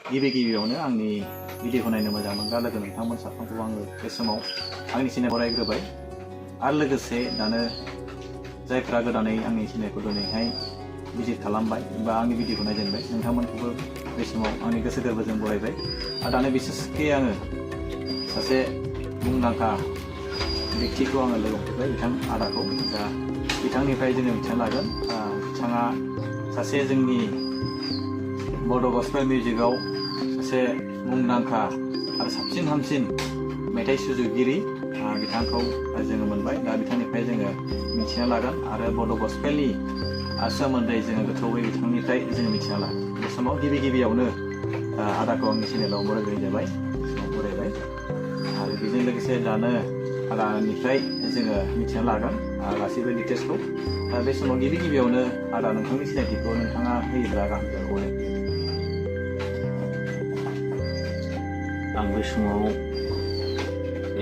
गिबियावनो आंनि भिडिअखौ नायनो मोजां मोनग्रा लोगो नोंथांमोन साफ्रोमखौबो आङो बे समाव आंनि चेनेलखौ बरायग्रोबाय आरो लोगोसे दानो जायफ्रा गोदानै आंनि चेनेलखौ दिनैहाय भिजिट खालामबाय बा आंनि भिडिअखौ नायजेनबाय नोंथांमोनखौबो बे समाव आंनि गोसो गोरबोजों बरायबाय आरो दानो बिसेसके आङो सासे मुंदांखा व्यक्तिखौ आङो लोगो मोनबाय बिथां आदाखौ दा बिथांनिफ्राय जोङो मिथिना लागोन बिथाङा सासे जोंनि बड' गस्पेल मिउजिकआव सासे मुंदांखा आरो साबसिन हामसिन मेथाइ सुजुगिरि बिथांखौ जोङो मोनबाय दा बिथांनिफ्राय जोङो मिथिना लागोन आरो बड' गस्पेलनि सोमोन्दै जोङो गोथौवै बिथांनिफ्राय जोङो मिथिना लागोन बे समाव गिबियावनो आदाखौ आंनि चेनेलाव बरायनाय जाबाय बरायबाय आरो बेजों लोगोसे दानो आदानिफ्राय जोङो मिथिना लागोन गासैबो डिटेल्सखौ बे समाव गिबियावनो आदा नोंथांनि सिनायथिखौ नोंथाङा होयोब्ला गाहाम जागौ। आं बे समाव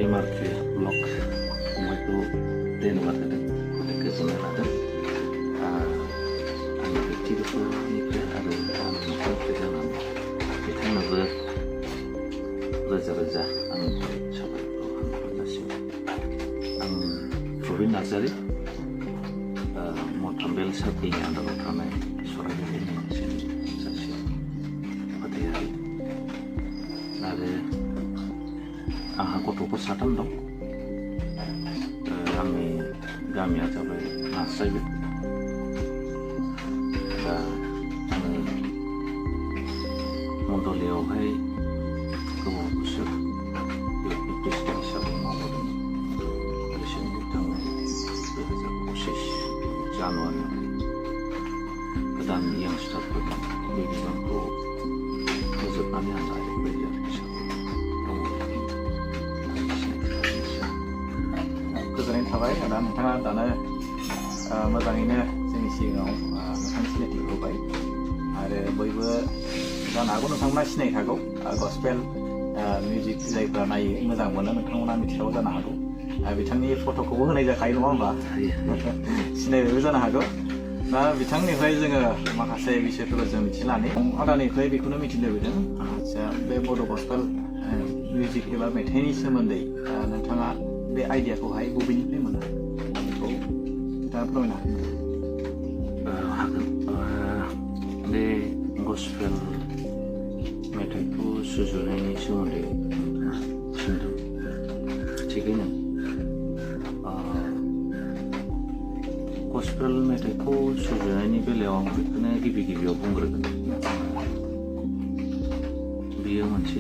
MRK ब्लग फंबायखौ धन्यबाद होदों गोजोननाय लादों आंनि व्यक्तिगतनिफ्राय आरो आंनि न'खरनिफ्राय जानानै बिथांनोबो रोजा रोजा आंनिफ्राय साबायखर हामजासिम आं प्रबिन नार्जारि मथामबेल सार्केलनि आन्दाराव थानाय सराइबारिनि सासे फोथायारि आरो आंहा गथ'फोर 3 दं आंनि गामिया जाबाय नास्राइबेल दा आङो मण्डलियावहाय गोबाव बोसोर प्रेसिडेन्ट हिसाबै मावबोदों रिसेन्टलि थांनाय 2025 जानुवारियाव गोदान यांस्टारफोर बे बिबानखौ फोजोबनानै आं लाहैबाय हिसाबै गोजोननाय थाबाय आदा नोंथाङा दानो मोजाङैनो जोंनि सिगाङाव नोंथांनि सिनायथिखौ होबाय आरो बयबो जानो हागौ नोंथांमोना सिनायखागौ गस्पेल मिउजिक जायफ्रा नायो मोजां मोनो नोंथांमोना मिथिखागौ जानो हागौ बिथांनि फट'खौबो होनाय जाखायो नङा होमबा सिनायबायबो जानो हागौ दा बिथांनिफ्राय जोङो माखासे बिषयफोरखौ जों मिथिनानै आदानिफ्राय बेखौनो मिथिनो लुबैदों आदसा बे बड' गस्पेल मिउजिक एबा मेथाइनि सोमोन्दै नोंथाङा बे आइडियाखौहाय बबेनिफ्राय मोनो बेखौ नोंथाङा फोरमायनो हागोन बे गस्पेल मेथाइखौ सुजुनायनि सोमोन्दै सोंदों थिगैनो गस्पेल मेथाइखौ सुजुनायनि बेलायाव आं बेखौनो गिबियाव बुंग्रोगोन बेयो मोनसे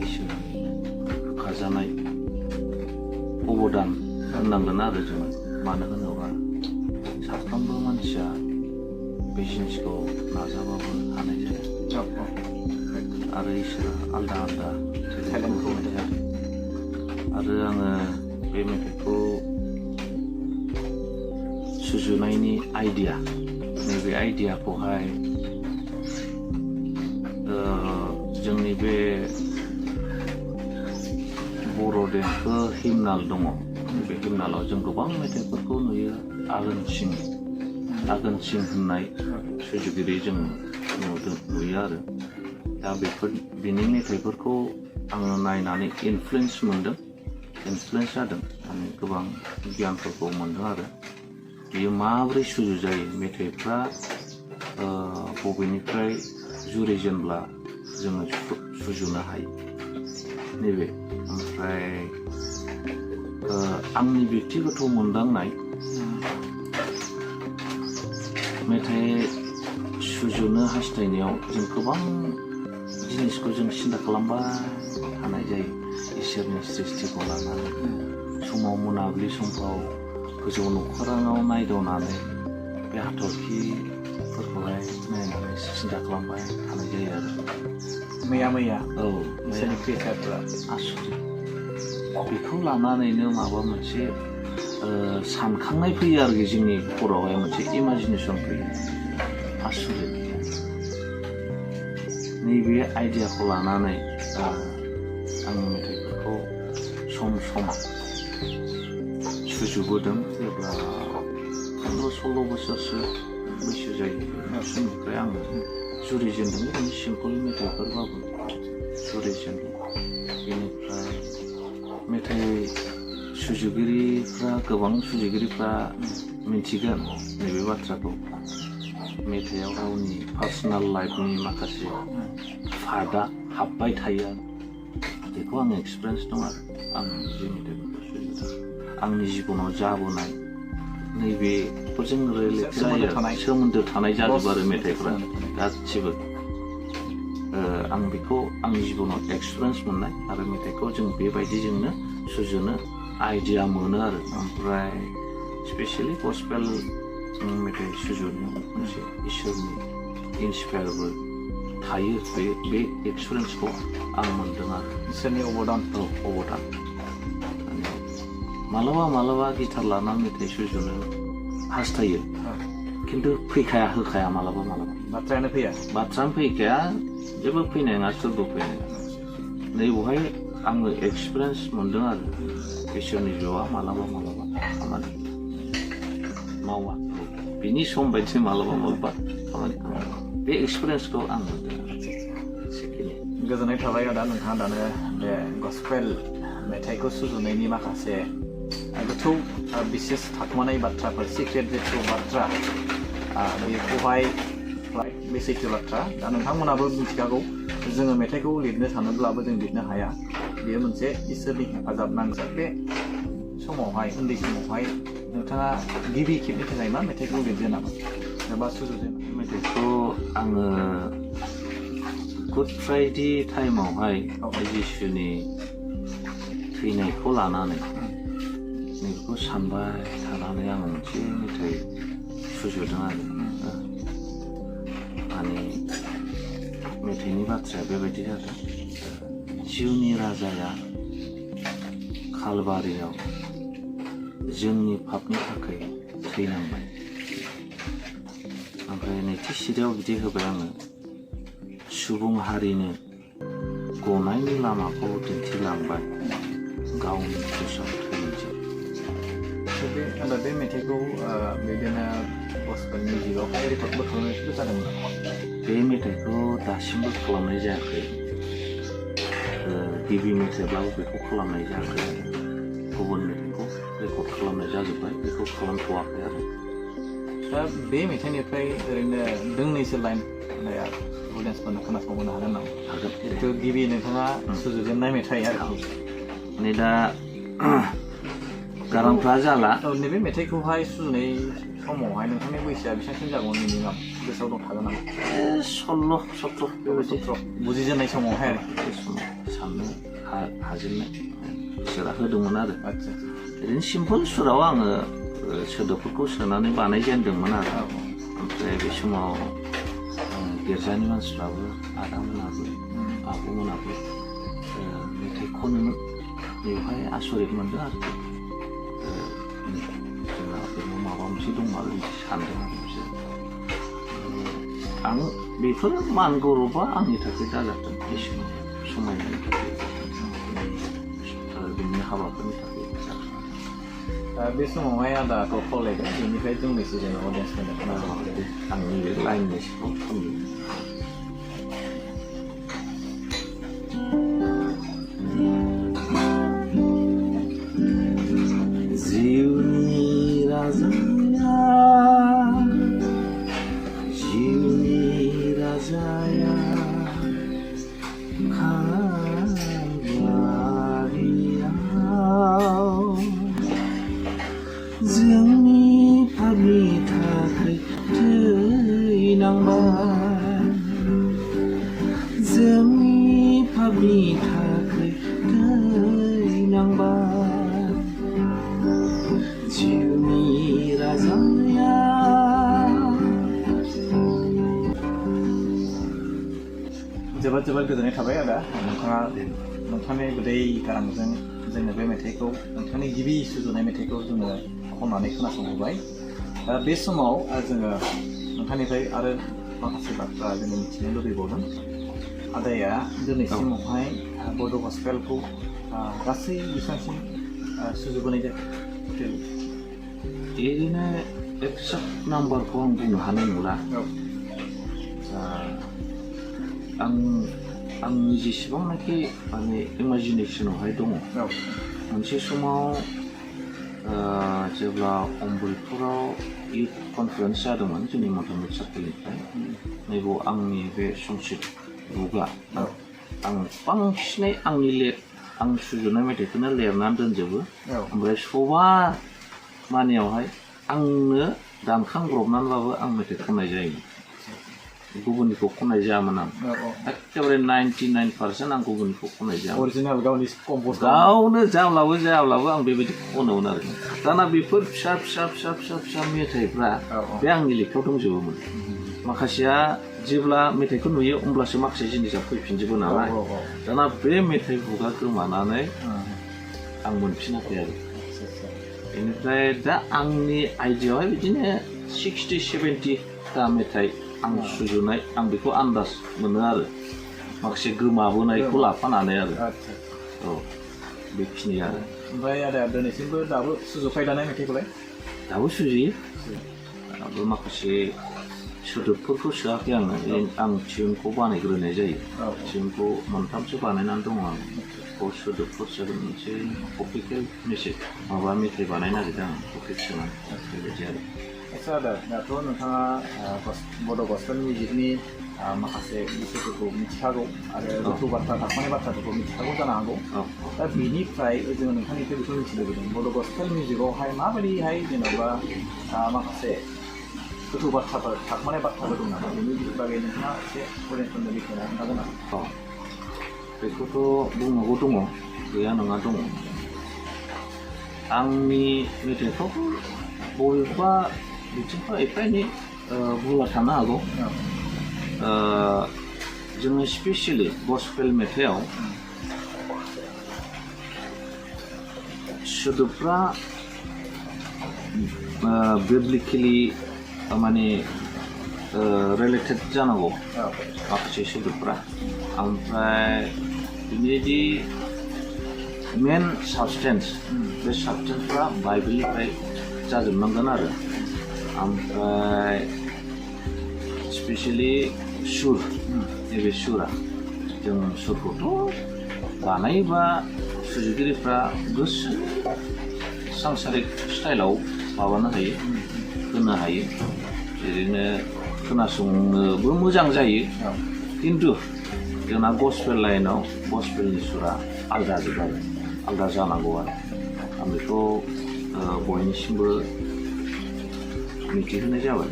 इसोरनि होखाजानाय अबदान होननांगोन आरो जोङो मानो होनोबा साफ्रोमबो मानसिया बे जिनिसखौ नाजाबाबो हानाय जाया आरो इसोरा आलदा आलदा टेलेन्टखौ होनाय जादों आरो आङो बे मेथाइखौ सुजुनायनि आइडिया नैबे आइडियाखौहाय जोंनि बे बर' देंखो हिमनाल दङ बे हिमनालाव जों गोबां मेथाइफोरखौ नुयो आघोन सिं होननाय सुजुगिरि जों नुयो आरो दा बिनि मेथाइफोरखौ आङो नायनानै इनफ्लुयेन्स जादों माने गोबां गियानफोरखौ मोनदों आरो बेयो माबोरै सुजुजायो मेथाइफ्रा बबेनिफ्राय जुरिजेनब्ला जोङो सुजुनो हायो नैबे ओमफ्राय आंनि व्यक्तिगत मोनदांनाय मेथाइ सुजुनो हास्थायनायाव जों गोबां जिनिसखौ जों सिन्था खालामबाय थानाय जायो इसोरनि सृष्टिखौ लानानै समाव मोनाबिलि समफ्राव गोजौ न'खराङाव नायदावनानै बे हाथरखिफोरखौहाय नायनानै सिन्था खालामबाय थानाय जायो आरो मैया औ इसोरनि क्रिएचारफोरा आसुरि बेखौ लानानैनो माबा मोनसे सानखांनाय फैयो आरोखि जोंनि खर'आवहाय मोनसे इमाजिनेसन फैयो आसुरि नैबे आइडियाखौ लानानै आं मेथाइफोरखौ सम सुजुबोदों जेब्ला 15-16 बोसोरसो बैसो जायो बे समनिफ्राय आङो जुरिजेनदों ओरैनो सिम्पोल मेथाइफोरबाबो दुरेसन बेनिफ्राय मेथाइ सुजुगिरिफ्रा गोबां सुजुगिरिफ्रा मिथिगोन नैबे बाथ्राखौ मेथाइआव गावनि पार्सनेल लाइफनि माखासे पार्टआ हाबबाय थायो बेखौ आं एक्सपिरियेन्स दं आरो आं जे मेथाइफोरखौ सुजुदों आंनि जिबनाव जाबोनाय नैबेफोरजों रिलेट जायो सोमोन्दो थानाय जाजोबो आरो मेथाइफोरा गासिबो आं बेखौ आंनि जिबनाव एक्सपिरियेन्स मोननाय आरो मेथाइखौ जों बेबायदिजोंनो सुजुनो आइडिया मोनो आरो ओमफ्राय स्पेसियेलि गस्पेल मेथाइ सुजुनायाव मोनसे इसोरनि इन्सपायारबो थायो बे एक्सपिरियेन्सखौ आं मोनदों आरो इसोरनि अबदान मालाबा गिटार लानानै मेथाइ सुजुनो हास्थायो खिन्थु फैखाया होखाया मालाबा बाथ्रायानो फैखाया जेबो फैनाय नङा सोरबो फैनाय नङा नैबेवहाय आङो एक्सपिरियेन्स मोनदों आरो इसोरनि ज'आ मालाबा खामानि मावा बिनि सम बायदि मालाबा खामानि बे एक्सपिरियेन्सखौ आं मोनदों गोजोननाय थाबाय आदा नोंथाङा दानो बे गस्पेल मेथाइखौ सुजुनायनि माखासे गोथौ बिसेस थाखुमानाय बाथ्राफोर सिक्रेट जेथु बाथ्रा बेखौहाय बे सैथो बाथ्रा दा नोंथांमोनाबो मिथिखागौ जोङो मेथाइखौ लिरनो सानोब्लाबो जों लिरनो हाया बेयो मोनसे इसोरनि हेफाजाब नांगौ बे समावहाय उन्दै समावहाय नोंथाङा गिबि खेबनि थाखाय मा मेथाइखौ लिरजेनामोन एबा सुजुजेन मेथाइखौ आङो गुड फ्राइडे टाइमावहाय जिसुनि थैनायखौ लानानै नैबेखौ सानबाय थानानै आं मोनसे मेथाइ सुजुदों आरो माने मेथाइनि बाथ्राया बेबायदि जादों जिउनि राजाया कालबारियाव जोंनि पापनि थाखाय थैनांबाय ओमफ्राय नैथि सिरियाव बिदि होबाय आङो सुबुं हारिनो गनायनि लामाखौ दिन्थिलांबाय गावनि क्रुसाव थैनायजों बे मेथाइखौ बिदिनो गस्पेल मिउजिकआवहाय रेकर्डबो खालामनायबो जादोंमोन बे मेथाइखौ दासिमबो खालामनाय जायाखै गिबि मेथाइब्लाबो बेखौ खालामनाय जायाखै गुबुन मेथाइखौ रेकर्ड खालामनाय जाजोब्बाय बेखौ खालामथ'वाखै आरो दा बे मेथाइनिफ्राय ओरैनो दोंनैसो लाइन अडियेन्सफोरनो खोनासंहोनो हागोन नामा जिहेथु गिबि नोंथाङा सुजुजेननाय मेथाइ आरोखि नै दा गारांफ्रा जाला नैबे मेथाइखौहाय सुजुनाय समावहाय नोंथांनि बैसोआ बेसेबांसिम जागौमोन मिनिमाम गोसोआव दं थागोन नामा 16-17 बुजिजेननाय समावहाय आरो बे समाव साननो हाजेननाय इसोरा होदोंमोन आरो ओरैनो सिम्पोल सुराव आङो सोदोबफोरखौ सोनानै बानायजेनदोंमोन आरो ओमफ्राय बे समाव गिर्जानि मानसिफ्राबो आदामोनाबो आब'मोनाबो मेथाइ खनोमोन बेवहाय आसरित मोनदों आरोखि जोंना बेयाव माबा मोनसे दं आरो बिदि सानदों आरो बिसोर आं बेफोर मान गौरबा आंनि थाखाय दाजाथों इसोरनि समायनायनि थाखाय आरो बेनि हाबाफोरनि थाखाय बे समावहाय आदाखौ खावलायदों बेनिफ्राय दोंनैसो जेनेबा अडियेन्सफोरनो खोनासंहोदो आंनि बे लाइननि सिङाव खनदों जिउनि राजाया कालबारियाव जोंनि पापनि थाखाय थैनांबाय जोंनि पापनि थाखाय थैनांबाय जिउनि राजाया जोबोद गोजोननाय थाबाय आदा नोंथाङा नोंथांनि गोदै गारांजों जोङो बे मेथाइखौ नोंथांनि गिबि सुजुनाय मेथाइखौ जोङो खननानै खोनासंहोबाय बे समाव जोङो नोंथांनिफ्राय आरो माखासे बाथ्रा जोङो मिथिनो लुबैबावदों आदाया दिनैसिमावहाय बड' गस्पेलखौ गासै बेसेबांसिम सुजुबोनाय जायो ओरैनो एक्जेक्ट नाम्बारखौ आं बुंनो हानाय नंला आं आंनि जेसेबांनाखि माने इमाजिनेसनावहाय दङ मोनसे समाव जेब्ला अम्बलपुराव इउथ कनफारेन्स जादोंमोन जोंनि मथामत सार्केलनिफ्राय नैबाव आंनि बे संसित बुकआ आं बांसिनै आं सुजुनाय मेथाइखौनो लिरनानै दोनजोबो ओमफ्राय सबा मानियावहाय आंनो दानखांब्रबनानैबाबो आं मेथाइ खननाय जायोमोन गुबुननिखौ खननाय जायामोन आं एखेबारे 99% आं गुबुननिखौ खननाय जायामोन अरिजिनाल गावनि कम्प'ज गावनो जाब्लाबो आं बेबायदि खनोमोन आरो दाना बेफोर फिसा मेथाइफ्रा बे आंनि लेखायाव दंजोबोमोन माखासेया जेब्ला मेथाइखौ नुयो होमब्लासो माखासे जिनिसा फैफिनजोबो नालाय दाना बे मेथाइ बुकआ गोमानानै आं मोनफिनाखै आरो बेनिफ्राय दा आंनि आइडियावहाय बिदिनो 60-70टा मेथाइ आं सुजुनाय आं बेखौ आन्दाज मोनो आरो माखासे गोमाबोनायखौ लाफानानै आरो औ बेखिनि आरो ओमफ्राय आदाया दिनैसिमबो दाबो सुजुखाय दानाय मेथाइखौलाय दाबो सुजुयो दाबो माखासे सोदोबफोरखौ सोआखै आं टिउनखौ बानायग्रोनाय जायो टिउनखौ मोनथामसो बानायनानै दङ आं बेखौ सोदोबफोर सोगोन मोनसे अफिसियेल माबा मेथाइ बानायनो नागिरदों आं टपिक सोनानै बेबायदि आरो आच्छा आदा दाथ' नोंथाङा बड' गस्पेल मिउजिकनि माखासे बिसयफोरखौ मिथिखागौ आरो गोथौ बाथ्रा थाखोमानाय बाथ्राफोरखौ मिथिखागौ जानो हागौ दा बेनिफ्राय जोङो नोंथांनिफ्राय बेखौ मिथिनो लुबैदों बड' गस्पेल मिउजिकआवहाय माबायदिहाय जेनेबा माखासे गोथौ बाथ्राफोर थाखोमानाय बाथ्राफोर दं नामा बेनि बागै नोंथाङा एसे फरायसंनो बेखेवना खोन्थागोन नामा बेखौथ' बुंनांगौ दङ गैया नङा दङ आंनि मेथाइफ्रावबो बबेबा बिथिंफ्राव एफा एनै भुला थानो हागौ जोङो स्पेसियेलि गस्पेल मेथाइआव सोदोबफ्रा बिब्लिकेलि माने रिलेटेड जानांगौ माखासे सोदोबफ्रा ओमफ्राय बिनिदि मेन साबसटेन्स बे साबसटेन्सफ्रा बाइबेलनिफ्राय जाजोबनांगोन आरो ओमफ्राय स्पेसियेलि सुर नैबे सुरा जों सुरखौथ' बानायोबा सुजुगिरिफ्रा गोसो सांसारिक स्टाइलाव माबानो हायो होनो हायो ओरैनो खोनासंनोबो मोजां जायो खिन्थु जोंना गस्पेल लाइनाव गस्पेलनि सुरा आलादा जानांगौ आरो आं बेखौ बयनिसिमबो मिथिहोनाय जाबाय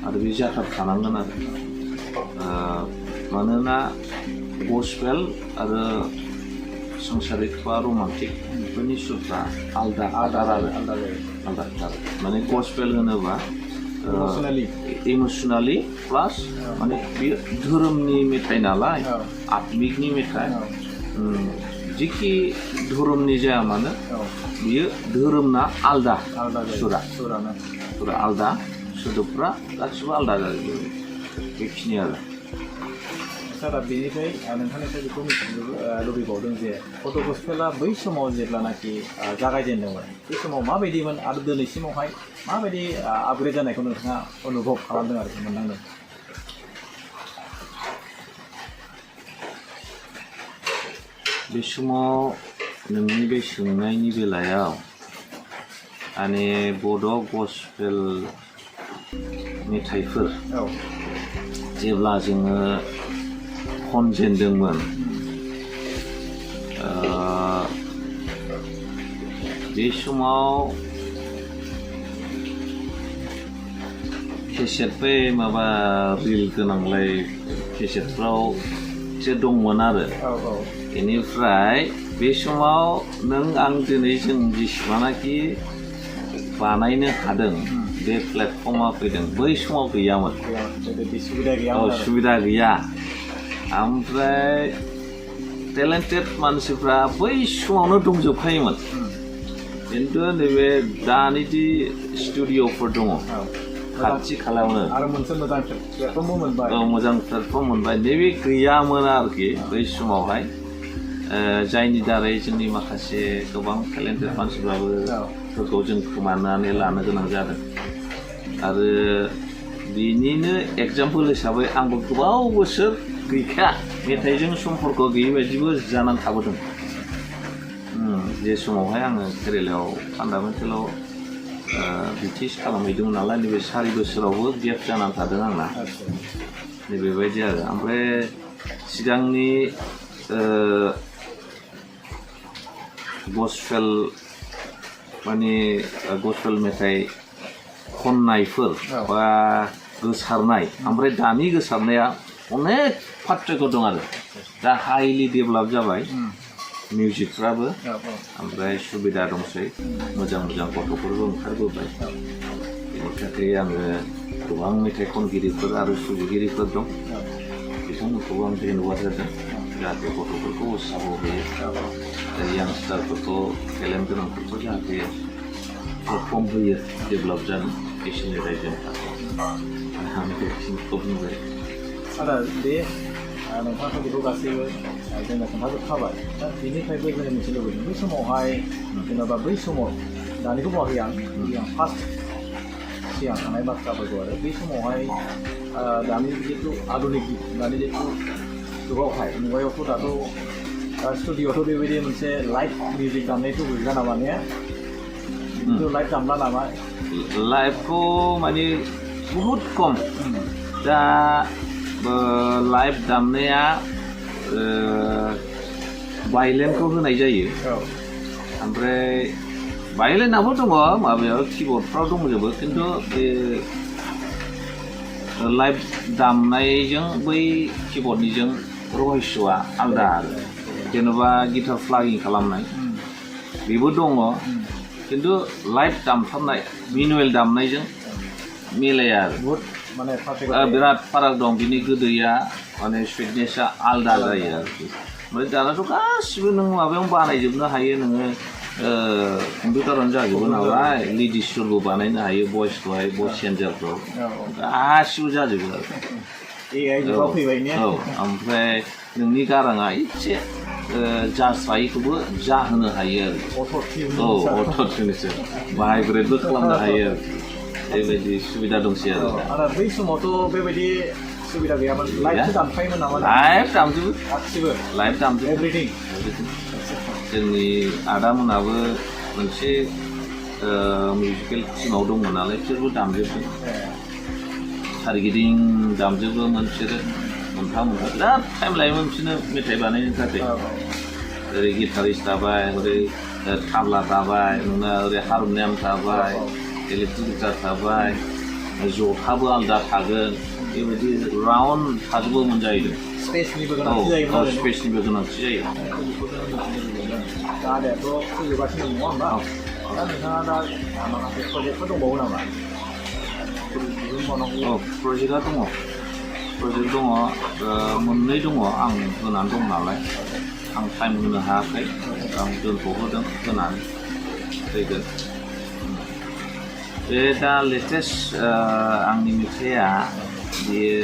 आरो बे जाथारखानांगोन आरो मानोना गस्पेल आरो संसारिक बा रमान्टिक बेफोरनि सुरफ्रा आलादा माने गस्पेल होनोबा इमसनेलि प्लास माने बेयो धोरोमनि मेथाइ नालाय आत्मिकनि मेथाइ जिखि धोरोमनि जाया मानो बियो धोरोमना आलदा सुरा आलदा सोदोबफ्रा गासिबो आलदा जाजोबो बेखिनि आरो दा बेनिफ्राय नोंथांनिफ्राय बेखौ मिथिनो लुबैबावदों जे बड' गस्पेला बै समाव जेब्लानाखि जागायजेनदोंमोन बे समाव माबायदिमोन आरो दिनैसिमावहाय माबायदि आपग्रेड जानायखौ नोंथाङा अनुभब खालामदों आरो मोनदांदों बे समाव नोंनि बे सोंनायनि बेलायाव माने बड' गस्पेल मेथाइफोर जेब्ला जोङो खनजेनदोंमोन बे समाव केसेट बै माबा रिल गोनांलाय केसेटफ्रावसो दंमोन आरो बेनिफ्राय बे समाव नों आं दिनै जों जेसेबांनाखि बानायनो हादों बे प्लेटफर्मा फैदों बै समाव गैयामोन सुबिदा गैया ओमफ्राय टेलेन्टेड मानसिफ्रा बै समावनो दंजोबखायोमोन खिन्थु नैबे दानि दि स्टुडिअफोर दङ खाथि खालायावनो आरो मोनसे मोजां प्लेटफर्मबो मोनबाय मोजां प्लेटफर्म मोनबाय नैबे गैयामोन आरोखि बै समावहाय जायनि दारै जोंनि माखासे गोबां टेलेन्टेड मानसिफ्राबो जों खोमानानै लानो गोनां जादों आरो बिनिनो एग्जाम्पोल हिसाबै आंबो गोबाव बोसोर गैखाया मेथाइजों सम्पर्क गैयै बायदिबो जानानै थाबोदों जे समावहाय आङो केरेलायाव फान्डामेन्टेलाव बिटिएस खालामहैदोंमोन नालाय नैबे 4 बोसोरावबो गेप जानानै थादों आंना नैबेबायदि आरो ओमफ्राय सिगांनि गस्पेल माने गस्पेल मेथाइ खननायफोर बा गोसारनाय ओमफ्राय दानि गोसारनाया अनेक पार्थक्य दं आरो दा हाइलि डेभेलप जाबाय मिउजिकफ्राबो ओमफ्राय सुबिदा दंसै मोजां मोजां गथ'फोरबो ओंखारबोबाय बेनि थाखाय आङो गोबां मेथाइ खनगिरिफोर आरो सुजुगिरिफोर दं बिथांमोनखौबो आं धन्यबाद होदों जाहाथे गथ'फोरखौ उत्साह होयो यांस्टारफोरखौ टेलेन्ट गोनांफोरखौ जाहाथे प्लेटफर्म होयो डेभेलप जानो एसियानि रायजोनि थाखाय आं बेखिनिखौ बुंबाय आदा बे नोंथाङाथ' बेखौ गासैबो जोंनो खोन्थाजोबखाबाय दा बेनिफ्रायबो जोङो मिथिनो लुबैदों बै समावहाय जेनेबा बै समाव दानिखौ बुङाखै आं फार्स्ट सिगां थानाय बाथ्राफोरखौ आरो बै समावहाय दानि जिथु आधुनिक दानि जिथु जुगावहाय मुगायावथ' दाथ' स्टुडिअ'आवथ' बेबायदि मोनसे लाइभ मिउजिक दामनायथ' गैला नामा ने बिदिथ' लाइभ दामला नामा लाइभखौ माने बहुद खम दा लाइभ दामनाया भायलिनखौ होनाय जायो ओमफ्राय भायलिनाबो दङ माबायाव किबर्डफ्राव दंजोबो खिन्थु बे लाइभ दामनायजों बै किबर्डनिजों रहस्यआ आलदा आरो जेनेबा गिटार प्लागिं खालामनाय बेबो दङ खिन्थु लाइभ दामथारनाय मेनुवेल दामनायजों मिलाया आरो माने बिराद फाराग दं बिनि गोदैया माने सुइटनेसा आलदा जायो आरोखि ओमफ्राय दानाथ' गासिबो नों माबायावनो बानायजोबनो हायो नोङो कम्पिउटारावनो जाजोबो नालाय लिडिसफोरबो बानायनो हायो भइसखौहाय भइस चेन्जारफ्राव गासिबो जाजोबो आरो ओमफ्राय नोंनि गाराङा एसे जास्रायैखौबो जाहोनो हायो आरो अट' टिउनसो भाइब्रेटबो खालामनो हायो आरो बेबायदि सुबिदा दंसै आरो बै समावथ' बेबायदि सुबिदा गैयामोन लाइभ दामखायोमोन नामा लाइभ दामजोबो गासिबो लाइभ दामजोबो एभ्रिथिं जोंनि आदामोनाबो मोनसे मिउजिकेल टिमाव दंमोन नालाय बिसोरबो दामजोबदों सारिगिदिं दामजोबोमोन बिसोरो मोनफा मोनफा बिराद टाइम लायोमोन बिसोरनो मेथाइ बानायनो थाखाय ओरै गिटारिस्ट थाबाय ओरै थाब्ला थाबाय नोंना ओरै हारमनियाम थाबाय इलेक्ट्रिक गिटार थाबाय जथाबो आलदा थागोन बेबायदि राउन्ड थाजोबोमोन जाहैदों स्पेसनिबो गोनांथि जायोमोन स्पेसनिबो गोनांथि जायो दा आदायाथ' फैजोबगासिनो नङा होमबा दा नोंथाङा दा माखासे प्रजेक्टफोर दंबावो नामा प्रजेक्टआ दङ मोननै दङ आं होनानै दं नालाय आं टाइम होनो हायाखै आं दोनथ'होदों होनानै फैगोन बे दा लेटेस्ट आंनि मेथाइआ बेयो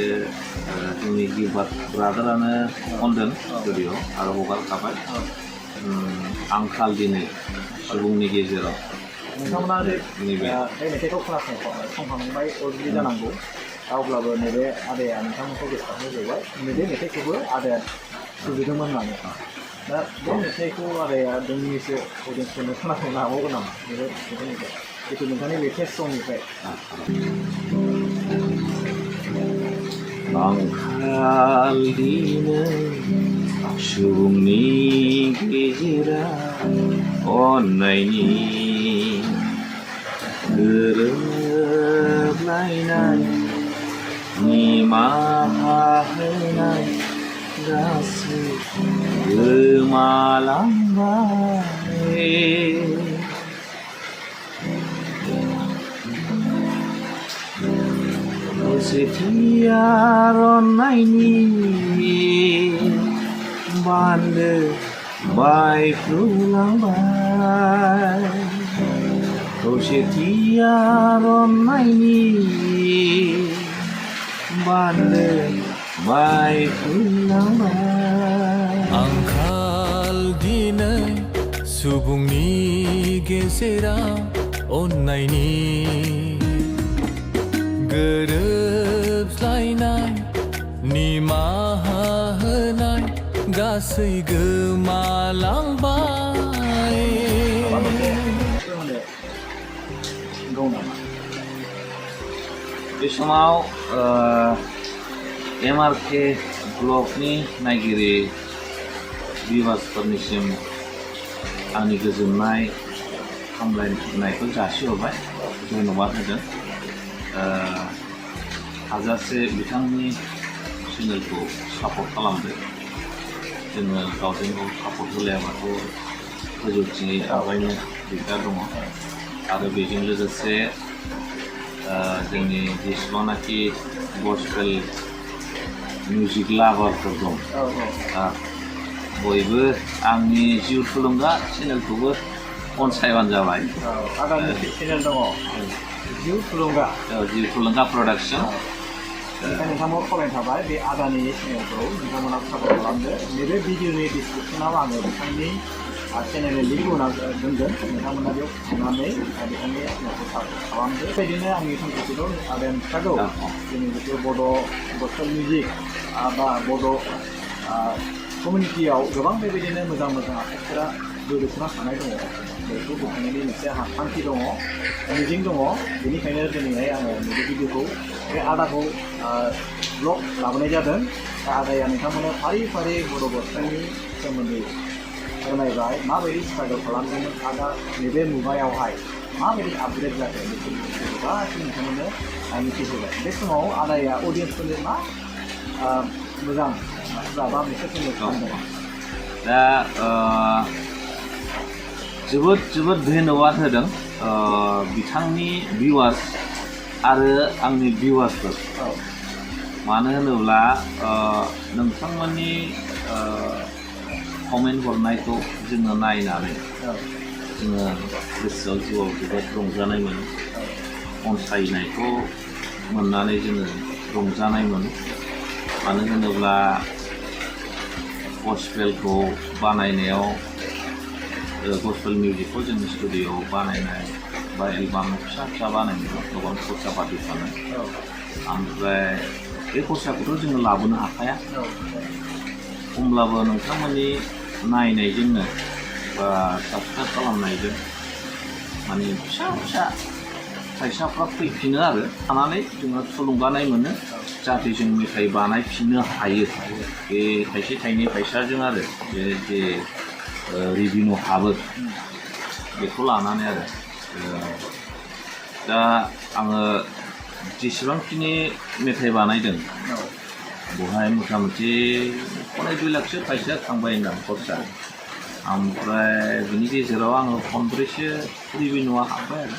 जोंनि गिलबार्ट ब्रादारानो खनदों स्टुडिअ आरो हगारखाबाय आंखाल दिनै सुबुंनि गेजेराव नोंथांमोना नैबे मेथाइखौ खोनासंखांबाय अलरेडि जानांगौ अब्लाबो नैबे आदाया नोंथांमोनखौ गोसोखांनो जोबबाय नैबे मेथाइखौबो आदाया सुजुदोंमोन होननानै दा बे मेथाइखौ आदाया जोंनिसो अडियेन्सफोरनो खोनासंनो हाबावगोन नामा नैबे मेथाइनिफ्राय जितु नोंथांनि लेटेस्ट संनिफ्राय आंखाल दिनै सुबुंनि गेजेराव अननायनि गोरोबलायनाय निमाहा होनाय गासै गोमालांबाय खौसेथिया अननायनि बान्दो बायफ्रुलांबाय खौसेथिया अननायनि बान्दो बायफ्रुलांबाय आंखाल दिनै सुबुंनि गेजेराव अननायनि गोरोबलायनाय निमाहा होनाय गासै गोमालांबाय बे समाव MRK ब्लगनि नायगिरि भिउवार्सफोरनिसिम आंनि गोजोननाय हामलायनायखौ जासिहरबाय धन्यबाद होदों हाजासे बिथांनि चेनेलखौ सापर्ट खालामदो जोङो गावजों गाव सापर्ट होलायाबाथ' गोजौथिङै आवगायनो दिगदार दङ आरो बेजों लोगोसे जोंनि जेसेबांनाखि गस्पेल मिउजिक लाभारफोर दं बयबो आंनि जिउ थुलुंगा चेनेलखौबो अनसायबानो जाबाय आदानि चेनेल दङ जिउ थुलुंगा प्रडाक्सन नोंथांमोन खावलायनो थाबाय बे आदानि चेनेलखौ नोंथांमोना सापर्ट खालामदो नैबे भिडिअनि डिसक्रिपसनाव आङो बिथांनि चेनेलनि लिंक दोनगोन नोंथांमोना बेयाव थांनानै बिथांनि चेनेलखौ सापर्ट खालामदो बेबायदिनो आंनि थांखिखौ आदाया मिथिखागौ जोंनि जिथु बड' गस्पेल मिउजिक बा बड' कमिउनिटियाव गोबां बेबायदिनो मोजां मोजां आर्टिस्टफोरा गोदोसोना थानाय दङ बेखौ बोखांनायनि मोनसे थांखि दङ मिजिं दङ बेनिखायनो दिनैहाय आङो नैबे भिडिअखौ बे आदाखौ ब्लग लाबोनाय जादों आदाया नोंथांमोननो फारि फारि बर' गस्पेलनि सोमोन्दै फोरमायबाय माबायदि स्ट्रागल खालामदोंमोन आदा नैबे मुगायावहाय माबायदि आपग्रेड जादों बेखौ गासैबो नोंथांमोननो मिथिहोबाय बे समाव आदाया अडियेन्सफोरनो मा मोजां बा मेसेजफोरनो खालामदों दा जोबोद धन्यबाद होदों बिथांनि भिउवार्स आरो आंनि भिउवार्सफोर मानो होनोब्ला नोंथांमोननि कमेन्ट हरनायखौ जोङो नायनानै जोङो गोसोआव जिउआव जोबोद रंजानाय मोनो अनसायनायखौ मोननानै जोङो रंजानाय मोनो मानो होनोब्ला गस्पेलखौ बानायनायाव गस्पेल मिउजिकखौ जोंनि स्टुडिअ'आव बानायनाय बा एलबाम फिसा फिसा बानायनायाव गोबां खरसा पाति थाङो ओमफ्राय बे खरसाखौथ' जोङो लाबोनो हाखाया होमब्लाबो नोंथांमोननि नायनायजोंनो बा साबस्क्राइब खालामनायजों माने फिसा फिसा फैसाफ्रा फैफिनो आरो थानानै जोङो थुलुंगानाय मोनो जाहाथे जों मेथाइ बानायफिननो हायो बे थाइसे थाइनै फैसाजों आरो बे जे रिभिनिउ हाबो बेखौ लानानै आरो दा आङो जेसेबांखिनि मेथाइ बानायदों बेवहाय मथा मथि 1-2 लाखसो फैसा थांबाय होनदां खरसा ओमफ्राय बिनि गेजेराव आङो 15सो रिभिनिउआ हाबबाय आरो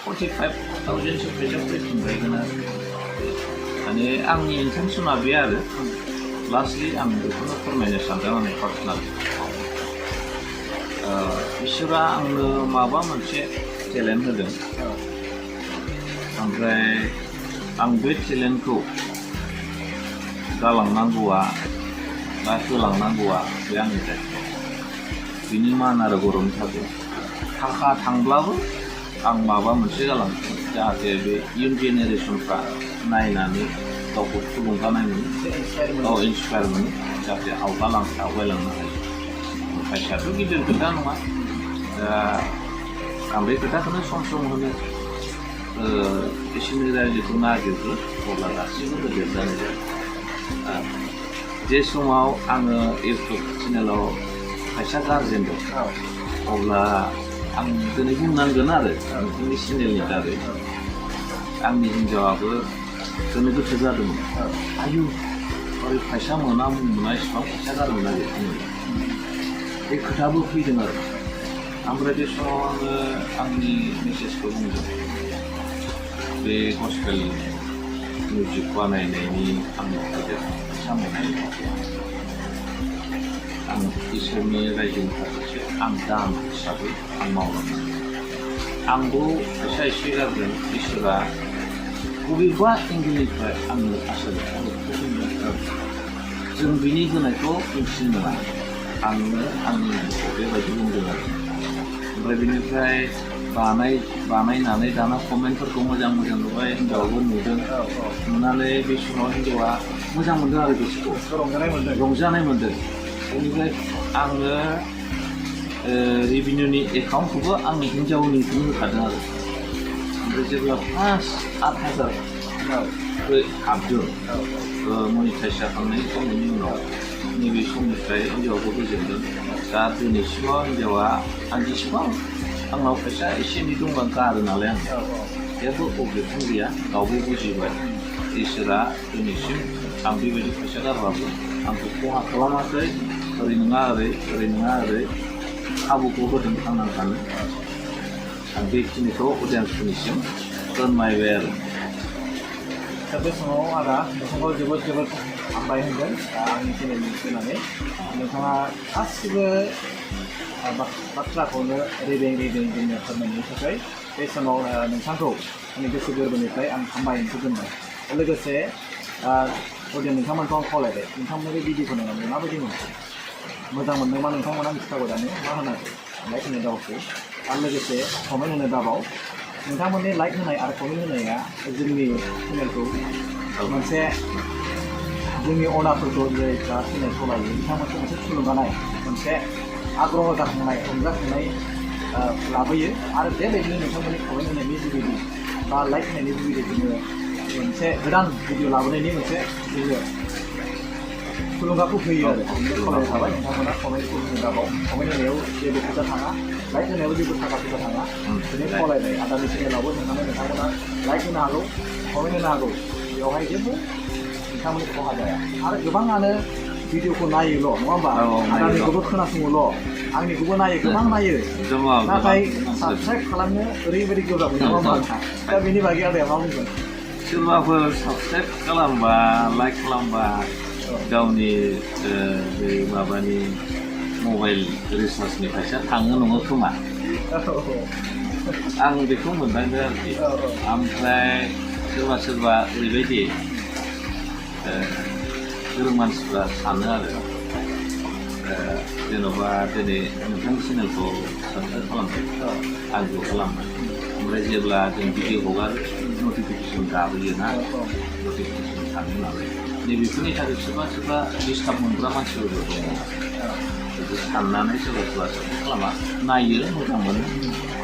45,000सो फैसा फैफिनबायगोन आरो माने आंनि इन्टेनसना बे आरो लास्टलि आं बेखौनो फोरमायनो सानदों आंनि पार्सनेल इसोरा आंनो माबा मोनसे टेलेन्ट होदों ओमफ्राय आं बे टेलेन्टखौ गालांनांगौआ बा होलांनांगौआ बे आंनि दायित्व बिनि मान आरो गौरबनि थाखाय थाखा थांब्लाबो आं माबा मोनसे गालांगोन जाहाथे बे इयुन जेनेरेसनफ्रा नायनानै गावखौ थुलुंगानाय मोनो इन्सपायार मोनो जाहाथे आवगायलांनो हायो फैसायाथ' गिदिर खोथा नङा दा आं बे खोथाखौनो सम सम होनो इसोरनि रायजोखौ नागिरो अब्ला गासैबो गोदेर जानाय जायो जे समाव आङो इउटुब चेनेलाव फैसा गारजेनदों अब्ला आं दिनै बुंनांगोन आरो नोंथांनि चेनेलनि दारै आंनि हिन्जावाबो दिनै गोसो जादोंमोन आयु ओरै फैसा मोना इसिबां फैसा गारनो नागिरदों बे खोथाबो फैदों आरो ओमफ्राय बे समाव आङो आंनि मेसेजखौ बुंदों बे गस्पेल मिउजिक बानायनायनि आंनि गेजेर फैसा मोननायनि थाखाय आं इसोरनि रायजोनि थाखायसो आं दान हिसाबै आं मावलांगोन आंबो फैसा एसे गारगोन इसोरा बबेबा एंगेलनिफ्राय आंनो आसोल जों बिनि होनायखौ मिथिनो मोना आंनो आंनि बेबायदि बुंदों आरो ओमफ्राय बिनिफ्राय बानायनानै दाना कमेन्टफोरखौ मोजां नुबाय हिन्जावाबो नुदों नुनानै बे समाव हिन्जावा मोजां मोनदों आरो गोसोखौ रंजानाय मोनदों। रंजानाय मोनदों बेनिफ्राय आङो रेभिनिउनि एकाउन्टखौबो आंनि हिन्जावनिखौनो होखादों आरो ओमफ्राय जेब्ला फार्स्ट 8,000 हाबदों मनिटाइज जाखांनायनि उनाव नैबे समनिफ्राय हिन्जावाबो गोजोनदों दा दिनैसिमाव हिन्जावा आं जेसेबां आंनाव फैसा एसे एनै दंबा गारो नालाय आं जेबो अबजेक्सन गैया गावबो बुजिबाय इसोरा दिनैसिम आं बेबायदि फैसा गारबाबो आंखौ खहा खालामाखै ओरै नङा ओरै नङा ओरै खाबुखौ होदों थांनानै थानो आं बेखिनिखौ अडियेन्सफोरनिसिम फोरमायबाय आरो दा बे समाव आदा नोंथांखौ जोबोद हामबाय होनगोन आंनि चेनेलनि फैनानै नोंथाङा गासिबो बाथ्राखौनो रेबें जोंनो फोरमायनायनि थाखाय बे समाव नोंथांखौ आंनि गोसो गोरबोनिफ्राय आं हामबायखौ दोनबाय लोगोसे अडियेन्स नोंथांमोनखौ आं खावलायबाय नोंथांमोननि बे भिडिअखौ नायनानै माबायदि मोनखो मोजां मोनदोंबा नोंथांमोना मिथिखागौ दानो मा होनांगौ लाइक होनो दाबावखौ आरो लोगोसे कमेन्ट होनो दाबाव नोंथांमोननि लाइक होनाय आरो कमेन्ट होनाया जोंनि चेनेलखौ मोनसे जोंनि अनारफोरखौ जायफ्रा चेनेल सालायो बिथांमोनखौ मोनसे थुलुंगानाय मोनसे आग्रह जाखांनाय रंजाखांनाय लाबोयो आरो बेबायदिनो नोंथांमोननि कमेन्ट होनायनि जुगिदि बा लाइक होनायनि जुगिदि जोङो मोनसे गोदान भिडिअ लाबोनायनि मोनसे जोङो थुलुंगाखौ होयो आरो खावलायनाय थाबाय नोंथांमोना कमेन्टखौ होनो दाबाव कमेन्ट होनायाव जेबो फैसा थाङा लाइक होनायाव जेबो थाखा फैसा थाङा बिदिनो खावलायनाय आदानि चेनेलावबो नोंथांमोना लाइक होनो हागौ कमेन्ट होनो हागौ बेवहाय जेबो नोंथांमोननि खहा जाया आरो गोबाङानो भिडिअखौ नायोल' नङा होमबा आदानिखौबो खोनासङोल' आंनिखौबो नायो गोबां नायो नाथाय साबस्क्राइब खालामनो ओरैबायदि गोब्राब नङा होमबा दा बेनि बागै आदाया मा बुंगोन सोरबाफोर साबस्क्राइब खालामबा लाइक खालामबा गावनि बे माबानि मबाइल रिसार्जनि फैसा थाङो नङो खोमा आं बेखौ मोनदांदों आरोखि ओमफ्राय सोरबा ओरैबायदि गोरों मानसिफ्रा सानो आरो जेन'बा दिनै नोंथांनि चेनेलखौ साबस्क्राइब खालामबाय आंखौ खालामबाय ओमफ्राय जेब्ला जों भिडिअ हगारो नटिफिकेसन गाबोयोना नटिफिकेसन थाङो नालाय नैबेफोरनि थाखाय सोरबा डिस्टार्ब मोनग्रा मानसिफोरबो दङ बेखौ साननानै सोरबा साबस्क्राइब खालामा नायो मोजां मोनो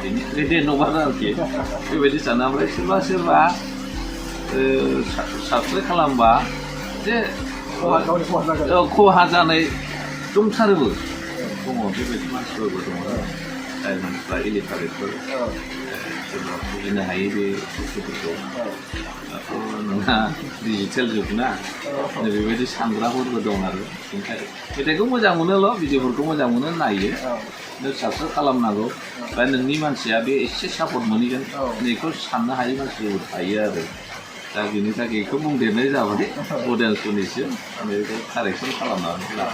बेनिफ्राय धन्यबाद आरोखि बेबायदि सानो ओमफ्राय सोरबा साबस्क्राइब खालामबा जे खहा जानाय दंथारोबो दङ बेबायदि मानसिफोरबो दङ जाय मानसिफ्रा इलिटारेटफोर सोरबा बुजिनो हायो बे बुस्थुफोरखौ दाथ' नोंहा डिजिटेल जुग ना बेबायदि सानग्राफोरबो दं आरो बेनिखायनो मेथाइखौ मोजां मोनोल' भिडिअफोरखौ मोजां मोनो नायो नों साबस्क्राइब खालामनांगौ बा नोंनि मानसिया बे एसे सापर्ट मोनहैगोन बेखौ साननो हायै मानसिफोरबो थायो आरो दा बेनि थाखाय बेखौ बुंदेरनाय जाबाय अडियेन्सफोरनिसिम बेखौ कारेक्सन खालामनानै